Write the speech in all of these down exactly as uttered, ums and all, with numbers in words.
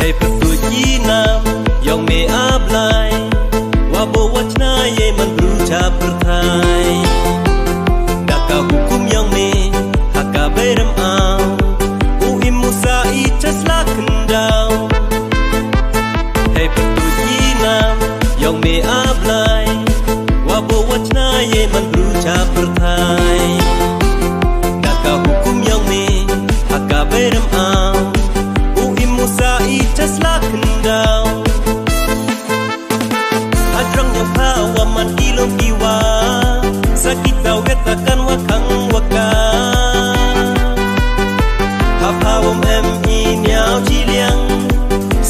Hei pyrtuid i nam yong me a Blai, wa booh wa chna yei man bru cha pyrthai. Da ka hukum yong me ha ka Bairem Aw, u im u sah i cha sla khyndaw. Hei pyrtuid i nam yong me a Blai, wa booh wa chna yei man bru cha pyrthai. Da ka hukum yong me ha ka Bairem Aw, u im u sah i cha sla khyndaw. Hadrong yong pha wa man ki long ki wa, sa ki taw ya ta kan wa khang wa ka. Ha pha wom em i niaw chi liang,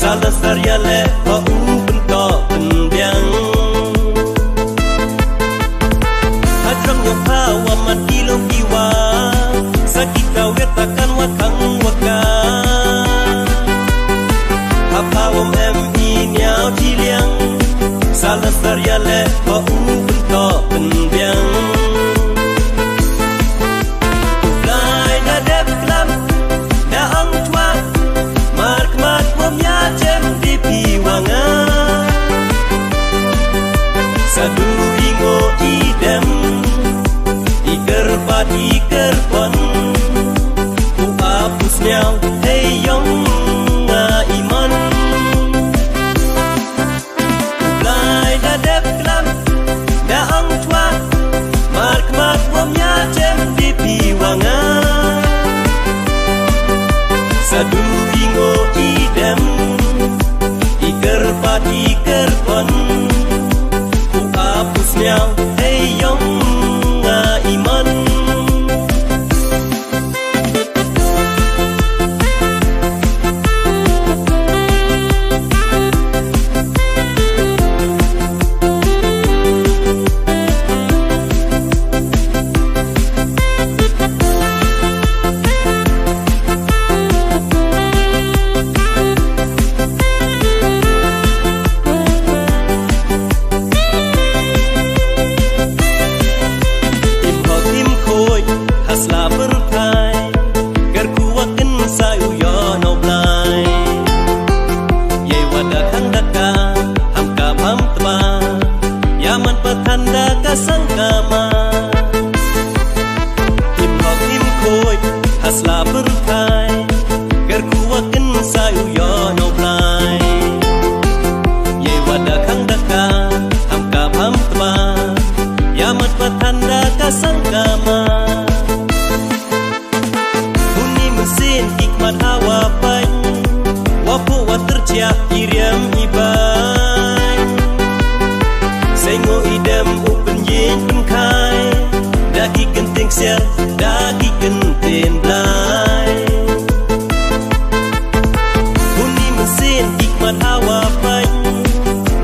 sa la sar ya le pa u pyntoh pynbiang. Hadrong yong pha wa man ki long ki wa, sa ki taw ya ta kan wa khang wa ka. Ha pha wom em i niaw chi liang, sa la sar ya le pa u pyntoh pynbiang. U Blai da dep klam, da ong chwa, markhmat wom ya chem di phi wa nga. Sa du i ngooh i dem, i kyrpad i kyrpon, u ap u sniaw hei yong nga i mon. U Blai da dep klam, da ong chwa, markhmat wom ya chem di phi wa nga. Sa du i ngooh i dem, i kyrpad i kyrpon, u ap u sniaw hei yong nga i mon. Im hok im khooid ha sla pyrthai, kyrkhu wa kynsai u yoh u Blai. Yei wa da khang da ka, ham ka bam tba, ya man pathan da ka sang ka ma. Im hok im khooid ha sla pyrthai, kyrkhu wa kynsai u yoh u Blai. Yei wa da khang da ka, ham ka bam tba, ya man pathan da ka sang ka ma. Hun i mynsiem ki khmat hawa pait, wa pooh wa tyrchiah i riam i bai. Sei ngooh i dem u pynyieñ pynkhai, da ki kyntien ksiar, da ki kyntien Blai. Hun i mynsiem ki khmat hawa pait,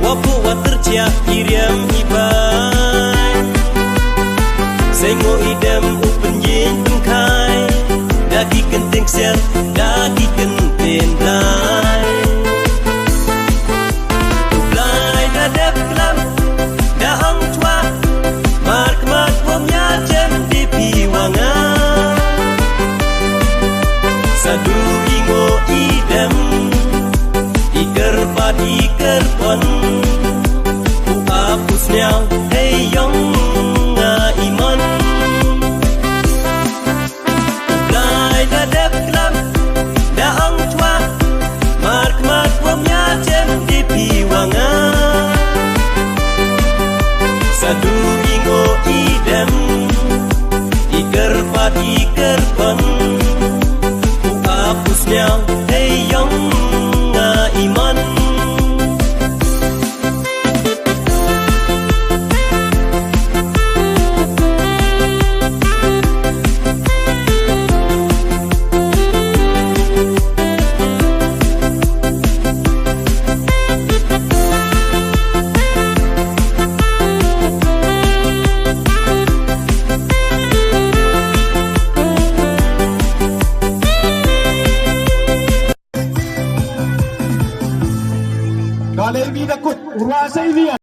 wa pooh wa tyrchiah i riam i bai. Sei ngooh i dem u pynyieñ pynkhai, da ki kyntien ksiar, da ki kyntien Blai. U Blai da dep klam, da ong chwa, markhmat wom ya chem di phi wa nga. Sa du i ngooh i dem, i kyrpad i kyrpon, u ap u sniaw hei yong nga i mon. U Blai da dep klam, da ong chwa, markhmat wom ya chem di phi wa nga. Sa du i ngooh i dem, i kyrpad i kyrpon, u ap u sniaw hei yong nga i mon. Wa le ini da kut, u ra sa ini ya.